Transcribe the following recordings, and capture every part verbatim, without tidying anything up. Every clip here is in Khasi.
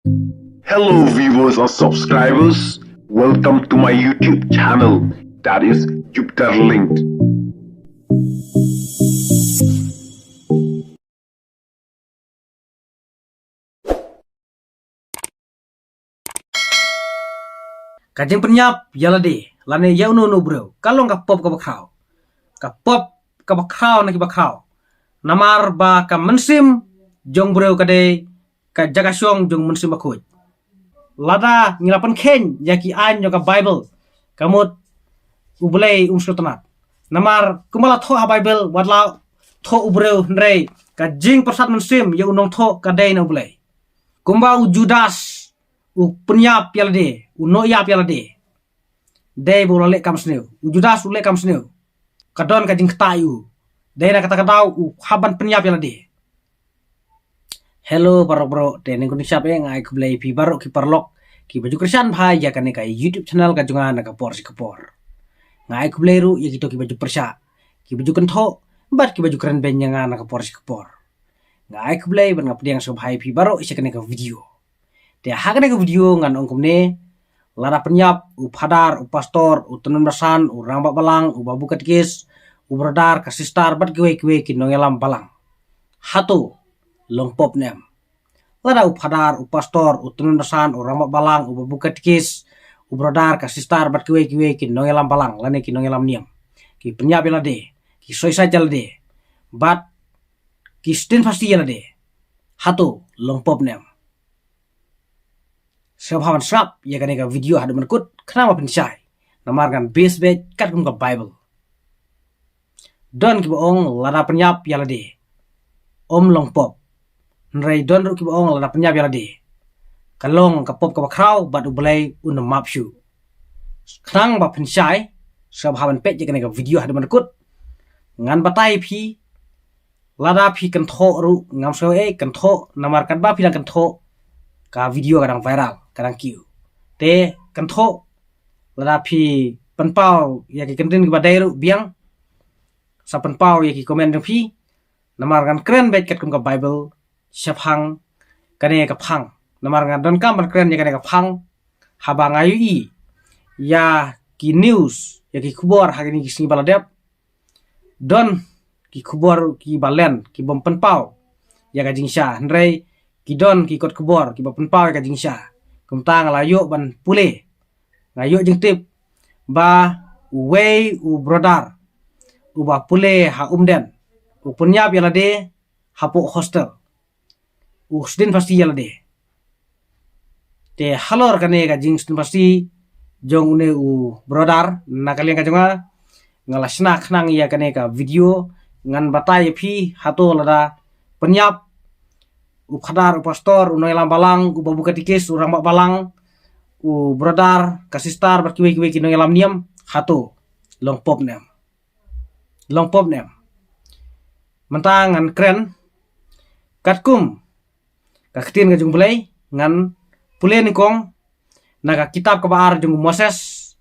Hello viewers and subscribers, welcome to my YouTube channel, that is Jupiter Linked. Ka jingpynïap ïa lade lane ïa uno uno u briew ka long ka pop kaba khraw. Ka pop kaba khraw na kiba khraw. Namar ba ka mynsiem jong u briew ka dei ka jaka shong jong u Mynsiem Bakhuid. Lada ngi la pynkheiñ ïa ki aiñ jong ka Baibl, ka mut U Blei um sngewtynnat. Namar kumba la thoh ha Baibl, wat la thoh u briew, hynrei ka jingpyrsad mynsiem ïa u nongthoh ka dei na U Blei. Kumba u Judas u pynïap ïa lade, u noh ïap ïa lade. Dei ba u la leh kam sniew. U Judas u leh kam sniew. Ka don ka jingktah ïa u. Dei na kata ka daw u hap ban pynïap ïa lade. Hello paralok, te nyngkong nyngshap eh, nga ai khublei phi baroh ki paralok kiba ju kyrshan bha ïa kane ka YouTube channel ka jong nga na ka por sha ka por. Nga ai khublei ruh ïa kito kiba ju pyrshah, kiba ju kynthoh bad kiba ju kren beiñ ïa nga na ka por sha ka por. Nga ai khublei bad nga pdiang sngewbha ïa phi baroh sha kane ka video. Te ha kane ka video ngan ong kumne, lada pynïap u phadar, u pastor, u tymmen basan, u rangbah balang, u babu katikis, u brother, ka sister bad kiwei kiwei ki nongïalam balang, hato long pop ne em? Lada u phadar, u pastor, u tymmen basan, u rangbah balang, u babu katikis, u brother, ka sister bad kiwei kiwei ki nongïalam balang lane ki nongïalam niam ki pynïap ïa lade, ki suicide ïa lade, bad ki sdien phasi ïa lade, hato long pop ne em? Sngewbha ban sngap ïa kane ka video haduh ban kut khnang ba phin shai. Namar ngan base beit katkum ka Baibl. Don kiba ong lada pynïap ïa lade, ym long pop. Hynrei don ruh kiba ong lada pynïap ïa lade, ka long ka pop kaba khraw bad U Blei un ym map shuh. Khnang ba phin shai, sngewbha ban peit ïa kane ka video haduh ban kut. Ngan batai phi, lada phi kynthoh ruh ngam sngew ei, kynthoh namar katba phi dang kynthoh ka video ka dang viral, ka dang kiew. Te kynthoh, lada phi pynpaw ïa ki kyntien kiba dei ruh biang, sa pynpaw ïa ki comment jong phi. Namar ngan kren beit katkum ka Baibl shaphang kane ka phang. Namar nga donkam ban kren ïa kane ka phang haba nga ïohi ïa ki news, ïa ki khubor ha kine ki sngi ba la dep. Don ki khubor kiba len ki bym pynpaw ïa ka jingshisha, hynrei ki don ki kot khubor kiba pynpaw ïa ka jingshisha. Kumta nga la ïoh ban pule, nga ïoh jingtip ba uwei u brother uba pule ha Umden u pynïap ïa lade hapoh hostel, u sdien phasi ïa lade. Te halor kane ka jingsdien phasi jong une u brother na ka liang ka jong nga, nga la shna khnang ïa kane ka video ngan batai ïa phi, hato lada pynïap u phadar, u pastor, u nongïalam balang, u babu katikis, u rangbah balang, u brother, ka sister bad kiwei kiwei ki nongïalam niam, hato long pop ne em? Long pop ne em? Mynta ngan kren katkum ka ktien ka jong U Blei, ngan pule nyngkong na ka kitab kaba ar jong u Moses,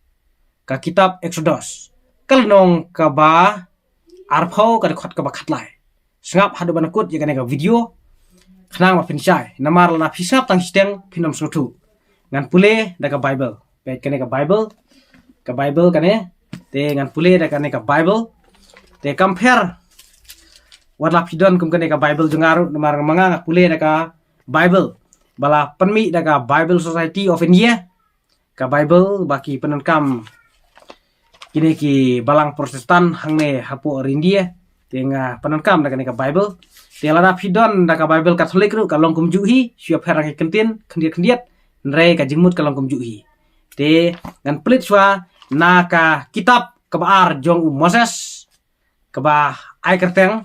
ka kitab Eksodos, ka lynnong kaba arphew, ka dkhot kaba khatlai. Sngap haduh ban kut ïa kane ka video khnang ba phin shai. Namar lada phi sngap tang shiteng phin ym sngewthuh. Ngan pule da ka Baibl. Peit kane ka Baibl. Ka Baibl kane. Te ngan pule da kane ka Baibl. Te kam pher wat la phi don kum kane ka Baibl jong nga ruh, namar ma nga nga pule da ka Baibl ba la pynmih da ka Bible Society of India. Ka Baibl ba ki pyndonkam kine ki balang Protestant hangne hapoh India. Te nga pyndonkam da kane ka Baibl. Te lada phi don da ka Baibl Katholik ruh ka long kumjuh hi, shuwa pher ki kyntien khyndiat khyndiat, hynrei ka jingmut ka long kumjuh hi. Te ngan pule shuwa na ka kitab kaba ar jong u Moses, kaba ai kyrteng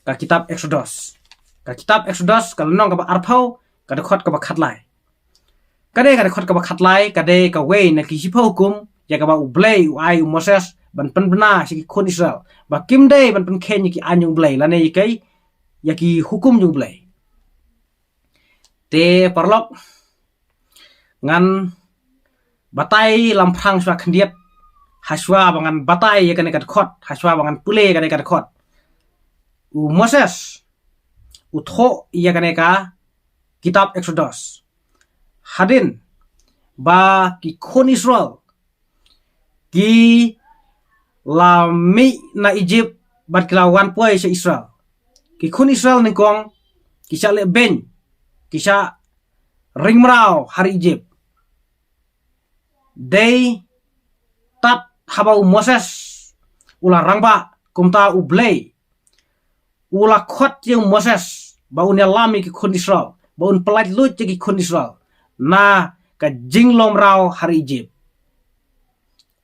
ka kitab Eksodos. Ka kitab Eksodos, ka lynnong kaba arphew, ka dkhot kaba khatlai. Ka dei ka dkhot kaba khatlai, ka dei kawei na ki shiphew hukum ïa kaba U Blei u ai u Moses ban pynbna sha ki khun Israel, ba kim dei ban pynkheiñ ïa ki aiñ jong U Blei lane ïa ki, ïa ki hukum jong U Blei. Te paralok, ngan batai lamphrang shuwa khyndiat, ha shuwa ba ngan batai ïa kane ka dkhot, ha shuwa ba ngan pule ïa kane ka dkhot. U Moses u thoh ïa kane ka kitab Exodus. Hadien ba ki khun Israel ki la mih na Egypt bad ki la wan poi sha Israel. Ki khun Israel nyngkong ki shah leh beiñ, ki shah ring mraw ha ri Egypt. Dei tad haba u Moses u la rangbah, kumta U Blei u la khot ïa u Moses ba un ïalam ïa ki khun Israel, ba un pyllait luid ïa ki khun Israel na ka jinglong mraw ha ri Egypt.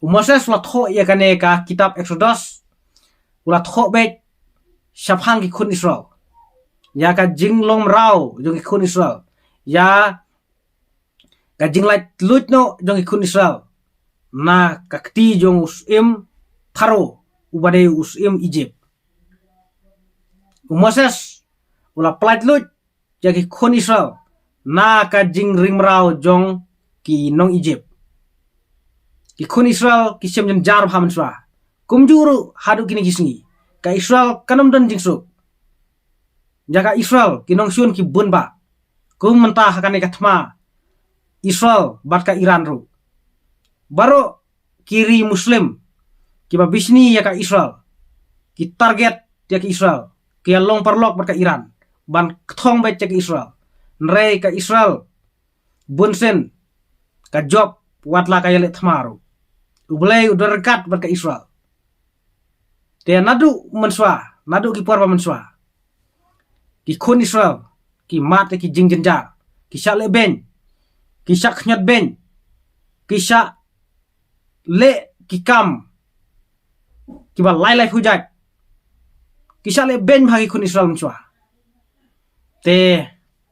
U Moses u la thoh ïa kane ka kitab Exodus, u la thoh beit shaphang ki khun Israel, ïa ka jinglong mraw jong ki khun Israel, ïa ka jinglait luid noh jong ki khun Israel na ka kti jong u syiem Pharaoh, uba dei u syiem Egypt. U Moses u la pyllait luid ïa ki khun Israel na ka jingring mraw jong ki nong Egypt. Ki khun Israel ki shem jynjar bha mynshuwa. Kumjuh ruh haduh kine ki sngi ka Israel kam don jingsuk. Ïa ka Israel ki nongshun ki bun bha, kum mynta ha kane ka thma Israel bad ka Iran ruh. Baroh ki ri Muslim kiba bishni ïa ka Israel, ki target ïa ka Israel, ki ïalong paralok bad ka Iran ban kthong beit ïa ka Israel. Hynrei ka Israel bunsien ka jop, wat la ka ïaleh thma ruh. U Blei u don ryngkat bad ka Israel. Te naduh mynshuwa, naduh ki por ba mynshuwa, ki khun Israel ki mad ïa ki jingjynjar, ki shah leh beiñ, ki shah khñiot beiñ, ki shah leh ki kam kiba lai lai phew jait, ki shah leh beiñ bha ki khun Israel mynshuwa. Te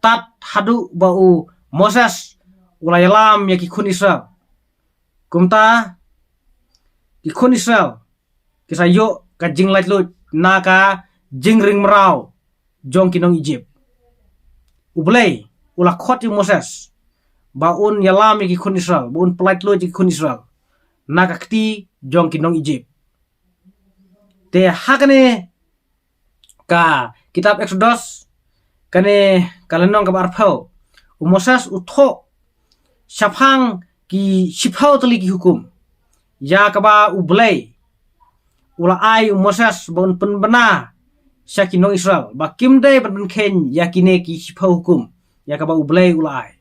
tad haduh ba u Moses u la ïalam ïa ki khun Israel, kumta ki khun Israel ki sa ïoh ka jinglait luid na ka jingring mraw jong ki nong Egypt. U Blei u la khot ïa u Moses ba un ïalam ïa ki khun Israel, ba un pyllait luid ïa ki khun Israel na ka kti jong ki nong Egypt. Te ha kane ka kitab Exodus, kane ka lynnong kaba arphew, u Moses u thoh shaphang ki shiphew tylli ki hukum ïa kaba U Blei u la ai u Moses ba un pynbna sha ki nong Israel, ba kim dei ban pynkheiñ ïa kine ki shiphew hukum ïa kaba U Blei u la ai.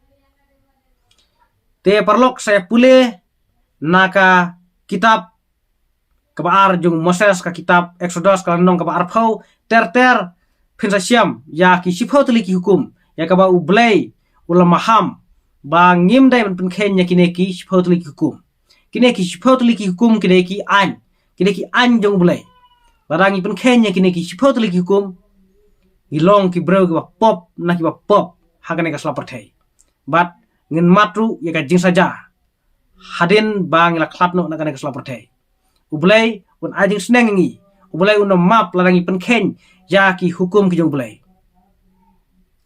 Te paralok, sa ïa pule na ka kitab kaba ar jong u Moses, ka kitab Exodus, ka lynnong kaba arphew, ter ter phin sa shem ïa ki shiphew tylli ki hukum ïa kaba U Blei u la maham ba ngim dei ban pynkheiñ ïa kine ki shiphew tylli ki hukum. Kine ki shiphew tylli ki hukum ki dei ki aiñ, ki dei ki aiñ jong U Blei. Lada ngi pynkheiñ ïa kine ki shiphew tylli ki hukum, ngi long ki briew kiba pop na kiba pop ha kane ka sla pyrthei. Bad ngin mad ruh ïa ka jingsaja hadien ba ngi la khlad noh na kane ka sla pyrthei. U Blei un ai jingsneng ïa ngi. U Blei un ym map lada ngi pynkheiñ ïa ki hukum ki jong U Blei.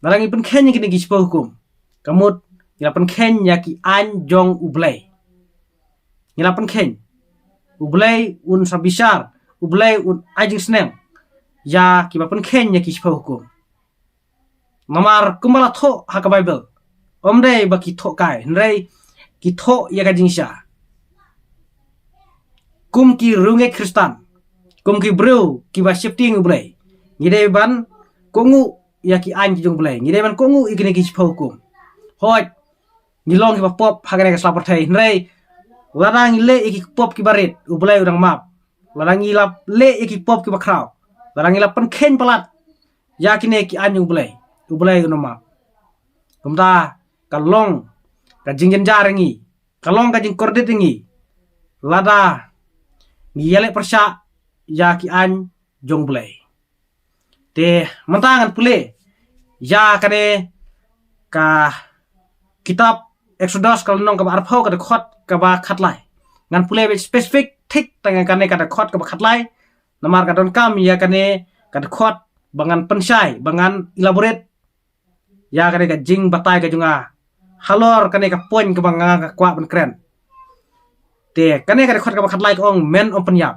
Lada ngi pynkheiñ ïa kine ki shiphew hukum, ka mut ngi la pynkheiñ ïa ki aiñ jong U Blei. Ngi la pynkheiñ. U Blei un sa bishar, U Blei un ai jingsneng ïa kiba pynkheiñ ïa ki shiphew hukum. Namar kumba la thoh ha ka Baibl, ym dei ba ki thoh kai, hynrei ki thoh ïa ka jingshisha. Kum ki riewngeit Khristan, kum ki briew kiba sheptieng U Blei, ngi dei ban kohnguh ïa ki aiñ ki jong U Blei, ngi dei ban kohnguh ïa kine ki shiphew hukum. Hooid, ngi long kiba pop ha kane ka sla pyrthei, hynrei lada ngi leh ïa ki pop kiba rit, U Blei u dang map. Lada ngi la leh ïa ki pop kiba khraw, lada ngi la pynkheiñ palat ïa kine ki aiñ jong U Blei, U Blei un ym map. Kumta ka long ka jingjynjar ïa ngi, ka long ka jingkordit ïa ngi lada ngi ïaleh pyrshah ïa ki aiñ jong U Blei. Te mynta ngan pule ïa kane ka kitab Exodus, ka lynnong kaba arphew, ka dkhot kaba khatlai. Ngan pule beit specific thik tang ïa kane ka dkhot kaba khatlai, namar ka donkam ïa kane ka dkhot ba ngan pynshai, ba ngan elaborate ïa kane ka jingbatai ka jong nga halor kane ka point kaba nga kwah ban kren. Te kane ka dkhot kaba khatlai ka ong, men ym pynïap.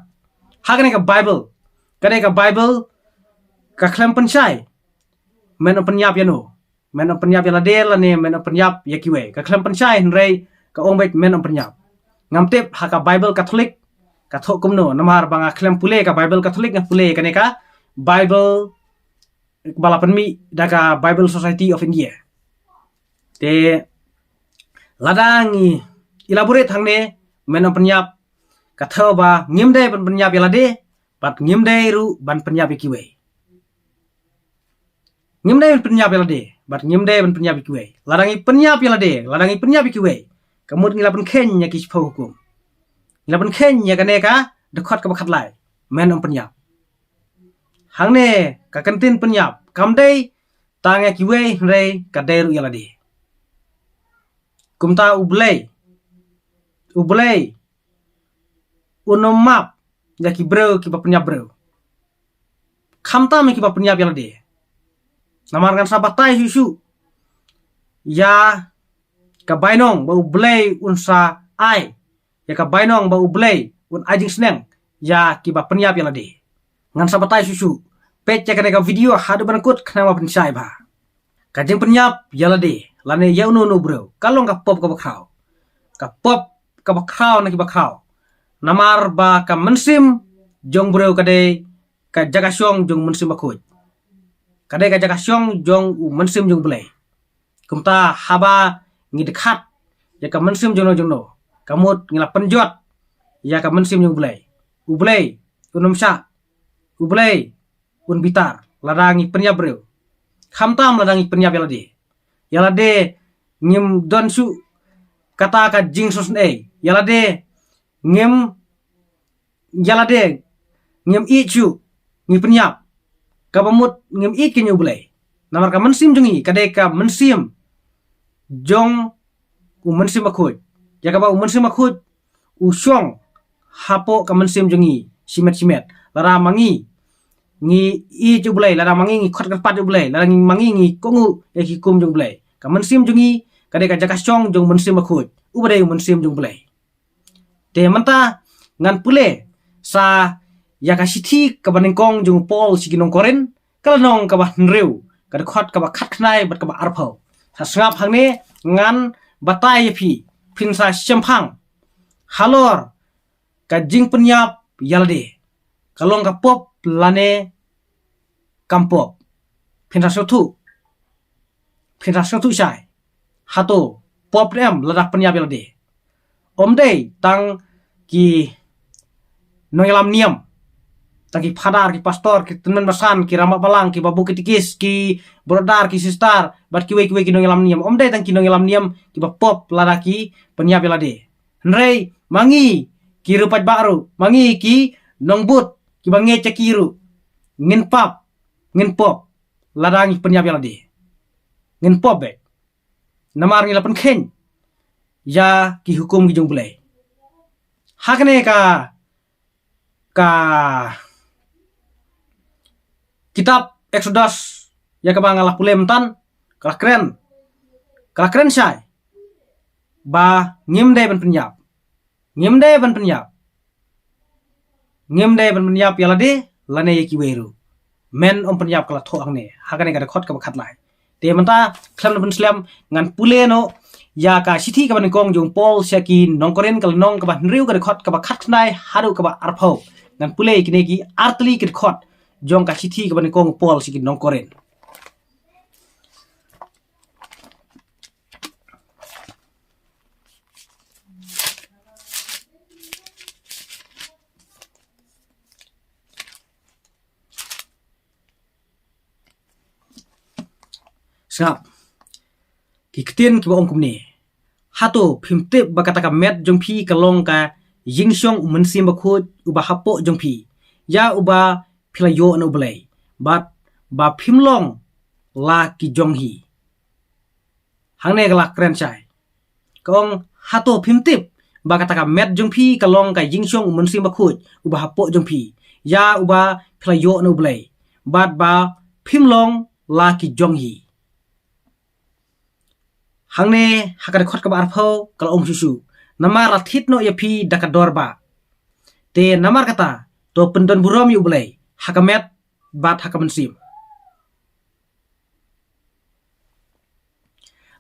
Ha kane ka Baibl, kane ka Baibl ka khlem pynshai men ym pynïap ïano. Men ym pynïap ïa lade lane men ym pynïap ïa kiwei. Ka khlem pynshai hynrei ka ong beit men ym pynïap. Ngam tip ha ka Bible Katholik ka thoh kumno, namar ba nga khlem pule ka Bible Katholik, nga pule kane ka Bible ba la pynmih da ka Bible Society of India. Te lada ngi elaborate hangne, men ym pynïap, ka thew ba ngim dei ban pynïap ïa lade bad ngim dei ruh ban pynïap ïa kiwei. Ngim dei ban pynïap ïa lade bad ngim dei ban pynïap ïa kiwei. Lada ngi pynïap ïa lade, lada ngi pynïap ïa kiwei, ka mut ngi la pynkheiñ ïa ki shiphew hukum. Ngi la pynkheiñ ïa kane ka dkhot kaba khatlai, men ym pynïap. Hangne ka kyntien pynïap kam dei tang ïa kiwei hynrei ka dei ruh ïa lade. Kumta U Blei, U Blei un ym map ïa ki briew kiba pynïap briew, khamtam ïa kiba pynïap ïa lade. Namar ngan sa batai shuh shuh ïa ka bainong ba U Blei un sa ai, ïa ka bainong ba U Blei un ai jingsneng ïa kiba pynïap ïa lade. Ngan sa batai shuh shuh. Peit ïa kane ka video haduh ban kut khnang ba pynshai bha. Ka jingpynïap ïa lade lane ïa uno uno u briew ka long ka pop kaba khraw. Ka pop kaba khraw na kiba khraw. Namar ba ka mynsiem jong u briew ka dei ka jaka shong jong u Mynsiem Bakhuid. Ka dei ka jaka shong jong u Mynsiem jong U Blei. Kumta haba ngi dkhat ïa ka mynsiem jongno jongno, ka mut ngi la pynjot ïa ka mynsiem jong U Blei. U Blei un ym shah, U Blei un bitar lada ngi pynïap briew, khamtam lada ngi pynïap ïa lade. Ïa lade ngim don shuh kata ka jingsngewsynei. Ïa lade ngim, ïa lade ngim ïeit shuh, ngi pynïap, kaba mut ngim ïeit keiñ ïa U Blei. Namar ka mynsiem jong ngi ka dei ka mynsiem jong u Mynsiem Bakhuid. Ïa kaba u Mynsiem Bakhuid u shong hapoh ka mynsiem jong ngi shimet shimet. Lada ma ngi ngi ïeit ïa U Blei, lada ma ngi ngi khot kyrpad ïa U Blei, lada ngi ma ngi ngi kohnguh ïa ki hukum jong U Blei, ka mynsiem jong ngi ka dei ka jaka shong jong u Mynsiem Bakhuid, uba dei u Mynsiem jong U Blei. Te mynta ngan pule sa ïa ka shithi kaba nyngkong jong u Paul sha ki nong Korinth, ka lynnong kaba hynriew, ka dkhot kaba khatkhyndai bad kaba arphew. Sa sngap hangne, ngan batai ïa phi, phin sa shemphang halor ka jingpynïap ïa lade, ka long ka pop lane kam pop. Phin sa sngewthuh, phin sa sngewthuh shai. Hato pop ne em lada pynïap ïa lade? Ym dei tang ki nongïalam niam, tang ki phadar, ki pastor, ki tymmen basan, ki rangbah balang, ki babu katikis, ki brother, ki sister bad kiwei kiwei ki nongïalam niam. Ym dei tang ki nongïalam niam kiba pop lada ki pynïap ïa lade. Hynrei ma ngi ki riewpaidbah ruh, ma ngi ki nongbud kiba ngeit ïa ki ruh, ngin pap, ngin pop lada ngi pynïap ïa lade. Ngin pop beit. Namar ngi la pynkheiñ ïa ki hukum ki jong U Blei. Ha kane ka, ka kitab Exodus ïa kaba nga la pule myntan, ka la kren, ka la kren shai ba ngim dei ban pynïap. Ngim dei ban pynïap. Ngim dei ban pynïap ïa lade lane ïa kiwei ruh. Men ym pynïap, ka la thoh hangne ha kane ka dkhot kaba khatlai. Te mynta khlem da pynslem, ngan pule noh ïa ka shithi kaba nyngkong jong u Paul sha ki nong Korinth, ka lynnong kaba hynriew, ka dkhot kaba khatkhyndai haduh kaba arphew. Ngan pule kine ki artylli ki dkhot jong ka shithi kaba nyngkong u Paul sha ki nong Korinth. Sngap. Ki ktien kiba ong kumne. Hato phim tip ba kata ka met jong phi ka long ka jingshong u Mynsiem Bakhuid uba hapoh jong phi, ïa uba phi la ïoh na U Blei, bad ba phim long la ki jong hi? Hangne ka la kren shai. Ka ong, hato phim tip ba kata ka met jong phi ka long ka jingshong u Mynsiem Bakhuid uba hapoh jong phi, ïa uba phi la ïoh na U Blei, bad ba phim long la ki jong hi? Hangne ha ka dkhot kaba arphew ka la ong shuh shuh, namar la thied noh ïa phi da ka dor bah. Te namar kata, to pyndon burom ïa U Blei ha ka met bad ha ka mynsiem.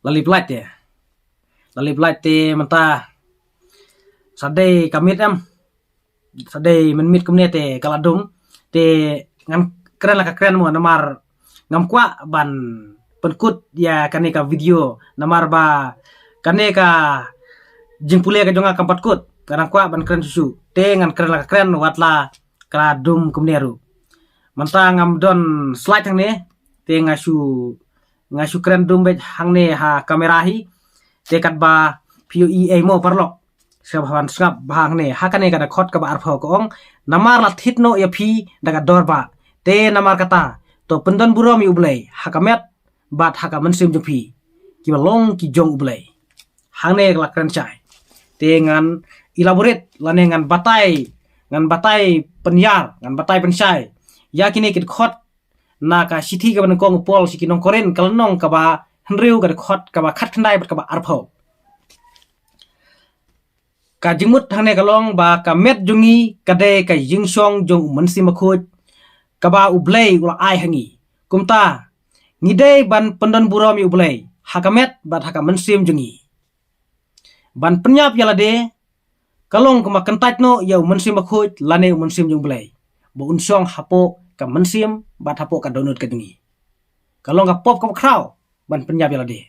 Lali blait te. Lali blait te mynta. Sa dei ka miet em. Sa dei mynmiet kumne te ka la dum. Te ngan kren la ka kren mo namar ngam kwah ban pynkut ïa kane ka video. Namar ba kane ka jingpule ka jong nga kam pat kut. Ka nang kwah ban kren shuh shuh. Te ngan kren la ka kren wat la ka la dum kumne ruh. Mynta ngam don slide hangne. Te nga shu, nga shu kren dum beit hangne ha kamera hi. Te katba phi ïohi ei mo paralok. Sngap, ban sngap ba hangne. Ha kane ka dkhot kaba arphew ka ong. Namar la thied noh ïa phi da ka dor bah. Te namar kata, to pyndon burom ïa U Blei ha ka met bad ha ka mynsiem jong phi, kiba long ki jong U Blei. Hangne ka la kren shai. Te ngan elaborate lane ngan batai, ngan batai pynïar, ngan batai pynshai ïa kine ki dkhot na ka shithi kaba nyngkong u Paul sha ki nong Korinth, ka lynnong kaba hynriew, ka dkhot kaba khatkhyndai bad kaba arphew. Ka jingmut hangne ka long ba ka met jong ngi ka dei ka jingshong jong U Mynsiem Bakhuid, kaba U Blei u la ai ha ngi. Kumta, ngi dei ban pyndon burom ïa U Blei ha ka met bad ha ka mynsiem jong ngi. Ban pynïap ïa lade ka long kumba kyntait noh ïa U Mynsiem Bakhuid lane U Mynsiem jong U Blei, ba un shong hapoh ka mynsiem bad hapoh ka dohnud ka jong ngi. Ka long ka pop kaba khraw ban pynïap ïa lade.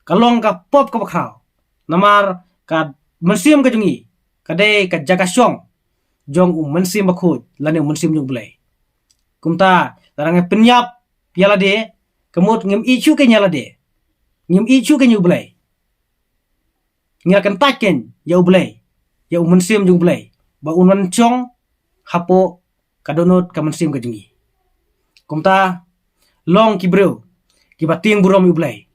Ka long ka pop kaba khraw. Namar ka mynsiem ka jong ngi ka dei ka jaka shong jong U Mynsiem Bakhuid lane U Mynsiem jong U Blei. Kumta, lada ngi pynïap ïa lade, ka mut ngim ïeit shuh kein ïa lade. Ngim ïeit shuh kein ïa U Blei. Ngi la kyntait kein ïa U Blei, ïa U Mynsiem jong U Blei, ba un wan shong hapoh ka dohnud ka mynsiem ka jong ngi. Kumta, long ki briew kiba tieng burom ïa U Blei.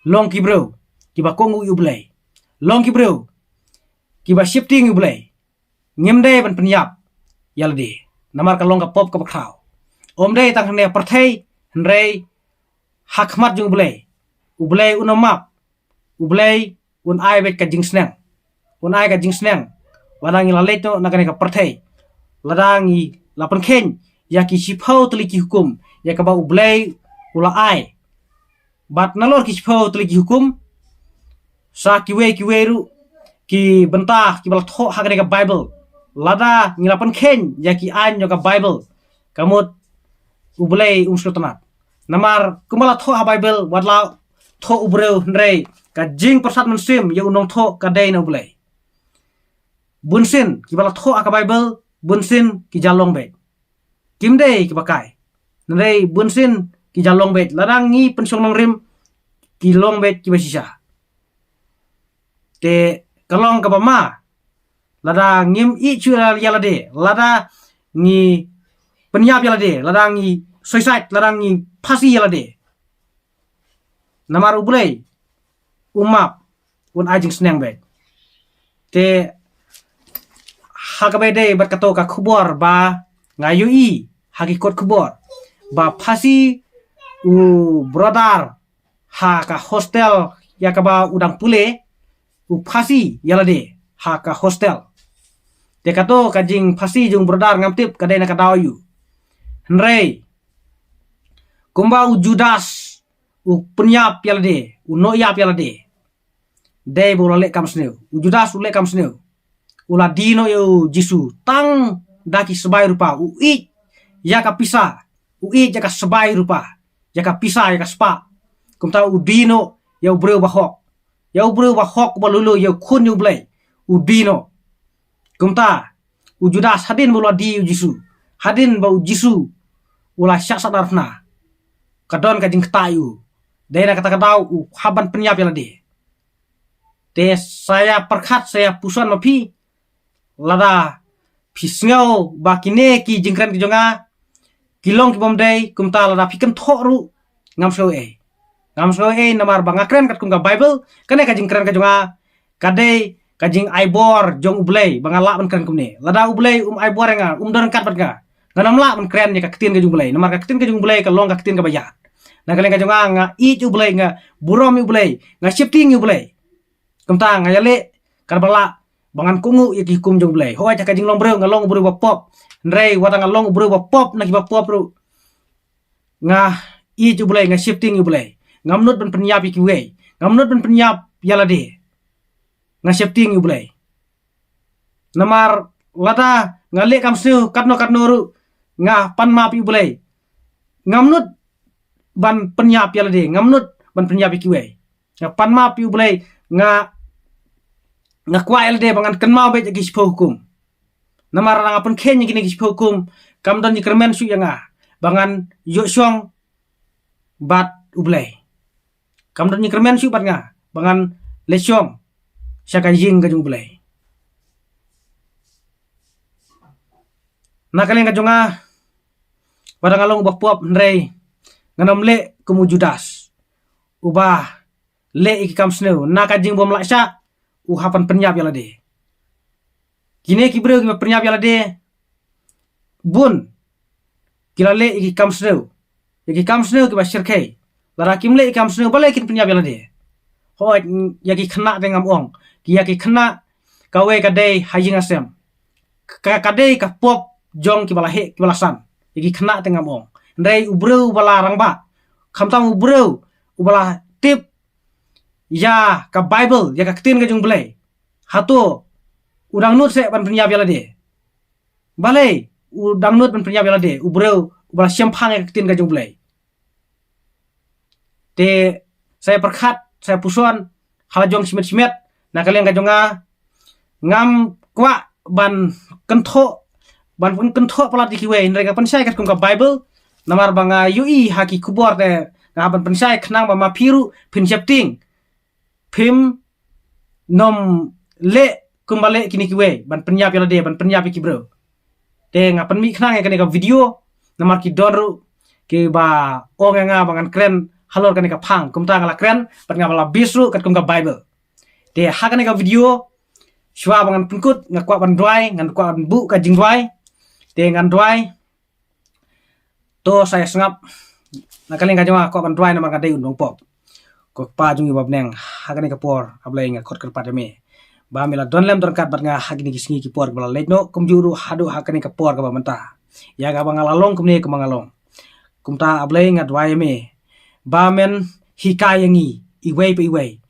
Long ki briew kiba kohnguh ïa U Blei. Long ki briew kiba sheptieng ïa U Blei. Ngim dei ban pynïap ïa lade. Namar ka long ka pop kaba khraw. Ym dei tang hangne ha pyrthei, hynrei ha khmat jong U Blei. U Blei un ym map. U Blei un ai beit ka jingsneng. Un ai ka jingsneng. Lada ngi la leit noh na kane ka pyrthei, lada ngi la pynkheiñ ïa ki shiphew tylli ki hukum, ïa kaba U Blei u la ai. Bad nalor ki shiphew tylli ki hukum, sa kiwei kiwei ruh ki bynta kiba la thoh ha kane ka Baibl. Lada ngi la pynkheiñ ïa ki aiñ jong ka Baibl, ka mut U Blei um sngewtynnat. Namar kumba la thoh ha Baibl, wat la thoh u briew, hynrei ka jingpyrsad mynsiem ïa u nongthoh ka dei na U Blei. Bunsien kiba la thoh ha ka Baibl, bunsien ki ja long beit. Kim dei kiba kai. Hynrei bunsien ki ja long beit. Lada ngi pynshong nongrim, ki long beit kiba shisha. Te ka long kaba ma lada ngim ïeit shuh ïa lade, lada ngi pynïap ïa lade, lada ngi suicide, lada ngi phasi ïa lade. Namar U Blei um map, un ai jingsneng beit. Te ha kaba ïadei bad kato ka khubor ba nga ïohi ha ki kot khubor ba phasi u brother ha ka hostel ïa kaba u dang pule, u phasi ïa lade ha ka hostel. Te kato ka jingphasi jong u brother ngam tip ka dei na ka daw aïu. Hynrei kumba u Judas u pynïap ïa lade, u noh ïap ïa lade, dei ba u la leh kam sniew. U Judas u leh kam sniew. U la die noh ïa u Jisu tang da ki sbai rupa. U ïeit ïa ka pisa, u ïeit ïa ka sbai rupa, ïa ka pisa, ïa ka spah. Kumta u die noh ïa u briew bahok, ïa u briew bahok ba lulu, ïa u khun ïa U Blei. U die noh. Kumta u Judas, hadien ba u la die ïa u Jisu, hadien ba u Jisu u la shah sahdar phna, ka don ka jingktah ïa u. Dei na kata ka daw u hap ban pynïap ïa lade. Te sa ïa pyrkhat, sa ïa puson ma phi, lada phi sngew ba kine ki jingkren ki jong nga ki long ki bym dei, kumta lada phi kynthoh ruh ngam sngew ei. Ngam sngew ei namar ba nga kren katkum ka Baibl. Kane ka jingkren ka jong nga ka dei ka jingai bor jong U Blei ba nga lah ban kren kumne. Lada U Blei um ai bor ïa nga, um don ryngkat bad nga, ngan ym lah ban kren ïa ka ktien ka jong U Blei. Namar ka ktien ka jong U Blei ka long ka ktien kaba ïaid. Na ka liang ka jong nga, nga ïeit U Blei, nga burom ïa U Blei, nga sheptieng ïa U Blei. Kumta nga ïaleh kaba lah ba ngan kohnguh ïa ki hukum jong U Blei. Hooid, ha ka jinglong briew nga long u briew ba pop. Hynrei wat la nga long u briew ba pop na kiba pop ruh, nga ïeit U Blei, nga sheptieng ïa U Blei. Ngam nud ban pynïap ïa kiwei. Ngam nud ban pynïap ïa lade. Nga sheptieng ïa U Blei. Namar lada nga leh kam sniew katno katno ruh, nga pan map ïa U Blei. Ngam nud ban pynïap ïa lade, ngam nud ban pynïap ïa kiwei. Nga pan map ïa U Blei, nga, nga kwah ïa lade ba ngan kynmaw beit ïa ki shiphew hukum. Namar lada nga pynkheiñ ïa kine ki shiphew hukum, kam don jingkyrmen shuh ïa nga ba ngan ïoh shong bad U Blei. Kam don jingkyrmen shuh bad nga ba ngan leit shong sha ka ïing ka jong U Blei. Na ka liang ka jong nga, wat la nga long uba pop hynrei ngan ym leh kum u Judas, uba leh ïa ki kam sniew, na ka jingbymlait shah u hap ban pynïap ïa lade. Kine ki briew kiba pynïap ïa lade, bun ki la leh ïa ki kam sniew, ïa ki kam sniew kiba shyrkhei. Lada kim leh ïa ki kam sniew, balei kin pynïap ïa lade? Hooid, ïa ki khynnah te ngam ong, ki, ïa ki khynnah kawei ka dei ha ïing ha sem, ka, ka dei ka pop jong kiba la heh, kiba la san. Ïa ki khynnah te ngam ong. Hynrei u briew uba la rangbah, khamtam u briew uba la tip ïa ka Baibl, ïa ka ktien ka jong U Blei, hato u dang nud seh ban pynïap ïa lade? Balei u dang nud ban pynïap ïa lade, u briew uba la shemphang ïa ka ktien ka jong U Blei? Te sa ïa pyrkhat, sa ïa puson ha la jong shimet shimet. Na ka liang ka jong nga, ngam kwah ban kynthoh, ban kynthoh palat ïa kiwei, hynrei nga pynshai katkum ka Baibl. Namar ba nga ïohi ha ki khubor te nga hap ban pynshai khnang ba ma phi ruh phin sheptieng, phim nym leh kumba leh kine kiwei, ban pynïap ïa lade, ban pynïap ïa ki briew. Te nga pynmih khnang ïa kane ka video, namar ki don ruh kiba ong ïa nga ba ngan kren halor kane ka phang, kumta nga la kren, bad nga ba la base ruh katkum ka Baibl. Te ha kane ka video, shuwa ba ngan pynkut, nga kwah ban duwai, ngan kwah ban buh ka jingduwai. Te ngan duwai. To sa ïa sngap. Na ka liang ka jong nga kwah ban duwai namar nga dei u nongpop. Ko Kpa jong ngi ba bneng, ha kane ka por, A Blei, nga khot kyrpad ïa me ba me la don lem don ryngkat bad nga ha kine ki sngi ki por kiba la leit noh, kumjuh ruh haduh ha kane ka por kaba mynta. Ïa kaba nga la long kumne kumba nga long. Kumta A Blei, nga duwai ïa me ba men hikai ïa ngi iwei pa iwei,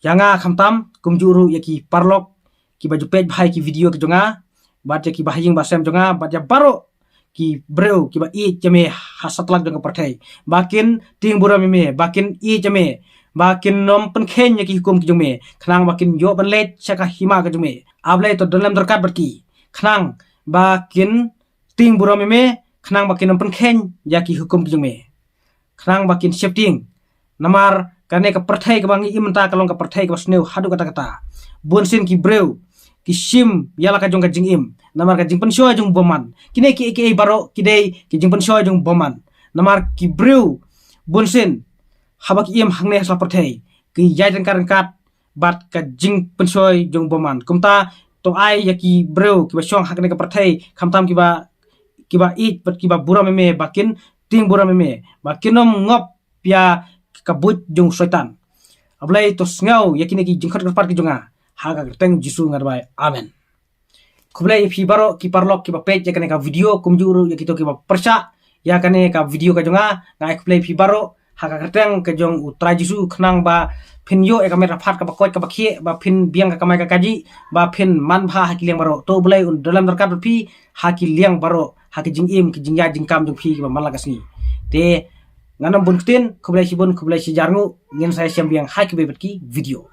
ïa nga khamtam, kumjuh ruh ïa ki paralok kiba ju peit bha ïa ki video ki jong nga, bad ïa ki bahaïing bahasem jong nga, bad ïa baroh ki briew kiba ïeit ïa me ha satlak jong ka pyrthei, ba kin tieng burom ïa me, ba kin ïeit ïa me, ba kin nym pynkheiñ ïa ki hukum ki jong me, khnang ba kin ïoh ban leit sha ka hima ka jong me. A Blei, to don lem don ryngkat bad ki, khnang ba kin tieng burom ïa me, khnang ba kin nym pynkheiñ ïa ki hukum ki jong me, khnang ba kin sheptieng. Namar kane ka pyrthei kaba ngi im mynta ka long ka pyrthei kaba sniew haduh katta katta. Bun sien ki briew ki shim ïa la ka jong ka jingim namar ka jingpynshoi jong u bymman. Kine kiei kiei baroh ki dei ki jingpynshoi jong u bymman. Namar ki briew bun sien haba ki im hangne ha sla pyrthei, ki ïaid ryngkat ryngkat bad ka jingpynshoi jong u bymman. Kumta to ai ïa ki briew kiba shong ha kane ka pyrthei, khamtam kiba, kiba ïeit bad kiba burom ïa me, ba kin tieng burom ïa me, ba kin nym ngop ïa ka buit jong u Soitan. A Blei, to sngew ïa kine ki jingkhot kyrpad ki jong nga. Ha ka kyrteng Jisu nga duwai. Amen. Khublei ïa phi baroh ki paralok kiba peit ïa kane ka video, kumjuh ruh ïa kito kiba pyrshah ïa kane ka video ka jong nga. Nga ai khublei ïa phi baroh ha ka kyrteng ka jong u Trai Jisu, khnang ba phin ïoh ïa ka met ka phad kaba koit kaba khiah, ba phin biang ka kamai ka kajih, ba phin manbha ha ki liang baroh. To U Blei un don lem don ryngkat bad phi ha ki liang baroh, ha ki jingim, ki jingïaid jingkam jong phi kiba man la ka sngi. Te ngan ym bun ktien, khublei shibun, khublei shihajar nguh, ngin sa ïashem biang ha kiwei pat ki video.